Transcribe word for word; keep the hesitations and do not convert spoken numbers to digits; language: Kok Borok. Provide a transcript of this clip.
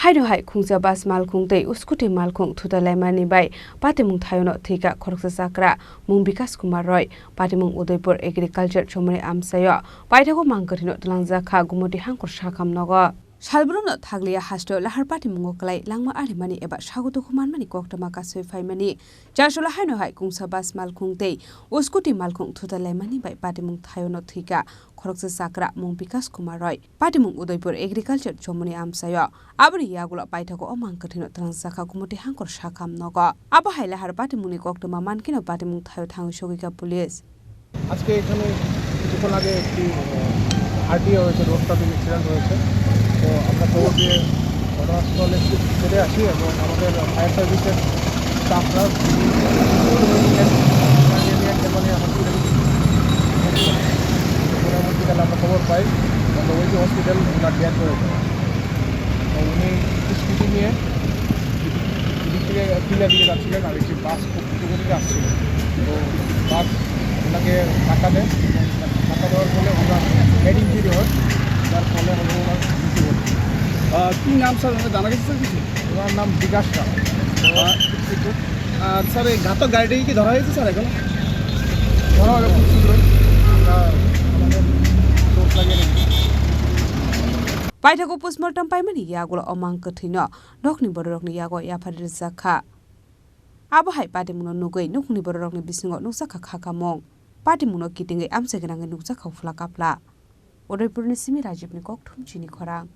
Haino hai khungsa bus malkhung tei scooty malkhung thuta laimani bai patimung thaiono thwikha khoroksa chakra mung Bikas Kumar Roy. Patimung Udaipur Agriculture Chomoni amchaio paithago mang kwthwino twlangjakha Gumoti Hangkor Sakham nogo. Salbrumno thakliya hasteo lahar patimungo kwlai langma arimani eba sago dukhu manmani koktwma kasui phaimani chasola haino hai khungsa bus malkhung tei scooty malkhung thuta laimani bai patimung thaiono thwikha khoroksa chakra mung Bikas Kumar Roy. Patimung Udaipur Agriculture Chomoni amchaio. Aboni yagulo paithago o mang kwthwino twlangjakha Gumoti Hangkor Sakham nogo. Abo hai lahar patimungni koktwma mankeno patimung thaio thangwi sogwikha police. আজকে এখানে কিছুক্ষণ আগে একটি আরটিও হয়েছে, road traffic accident হয়েছে। তো আমরা খবর দিয়ে ঘটনাস্থলে ছুটে আসি এবং আমাদের ফায়ার সার্ভিসের স্টাফরা হসপিটালে আমরা খবর পাই, আমরা ওই যে হসপিটাল ওনার ডেথ হয়েছে। তো উনি একটি স্কুটি নিয়ে এদিক থেকে টিলা দিকে যাচ্ছিলেন, আর একটি বাস খুব দ্রুত গতিতে আসছিল। তো বাস ওনাকে ধাক্কা দেয় এবং ধাক্কা দেওয়ার ফলে ওনার হেড ইঞ্জুরি হয়, যার ফলে হলো ওনার মৃত্যু ঘটে। আহ, কি নাম স্যার, ওনার জানা গেছে স্যার কিছু? ওনার নাম বিকাশ রায়। আহ, আর স্যার, এই ঘাতক গাড়িটাকে কি ধরা হয়েছে স্যার এখনো? ধরা হবে খুব শীঘ্রই। আমরা আমাদের চোখ লাগিয়ে রেখেছি। Paithago postmortem paimani yagulo o mang kwthwino nokni bororokni yago yaphari rwjakha. Abo hai patimungno nugwi nukhungni bororokni bisingo nukjakha khakamung. Patimungno kitingwi amchai gwnangwi nukjakha uphla kapla. Udaipurni simi Rajibni kokthum chini khorang.